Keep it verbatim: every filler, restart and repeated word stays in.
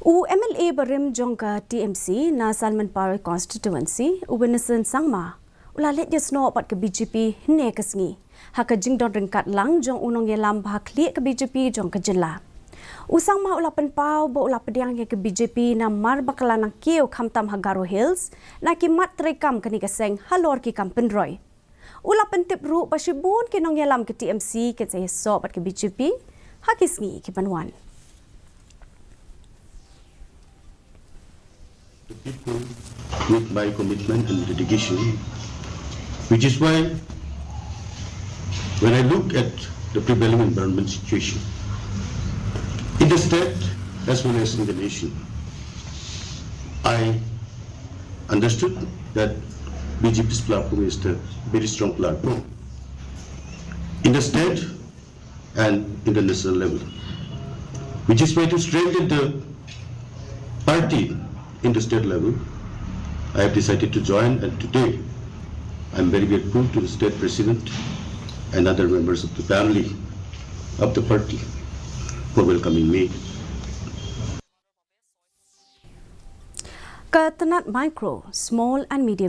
U M L A barim jong ka T M C na Salman Parel Constituency, u Venison Sangma, u la leit ïasnoh bad ka B J P hynne ka sngi ha ka jingdon ryngkat lang jong u nongïalam ba ha khlieh ka B J P jong ka jylla. U Sangma u la pynpaw ba u la pdiang ïa ka B J P namar ba ka la nang kiew khamtam ha Garo Hills na ki mat treikam kane ka seng halor ki kam pynroi. U la pyntip ruh ba shibun ki nongïalam ka T M C kin sa ïasoh bad ka B J P ha ki sngi ki ban wan. The people with my commitment and dedication, which is why when I look at the prevailing environment situation in the state as well as in the nation, I understood that B J P's platform is a very strong platform in the state and in the national level, which is why to strengthen the party in the state level, I have decided to join, and today I am very grateful to the state president and other members of the family of the party for welcoming me. Ka tnat Micro, Small and Medium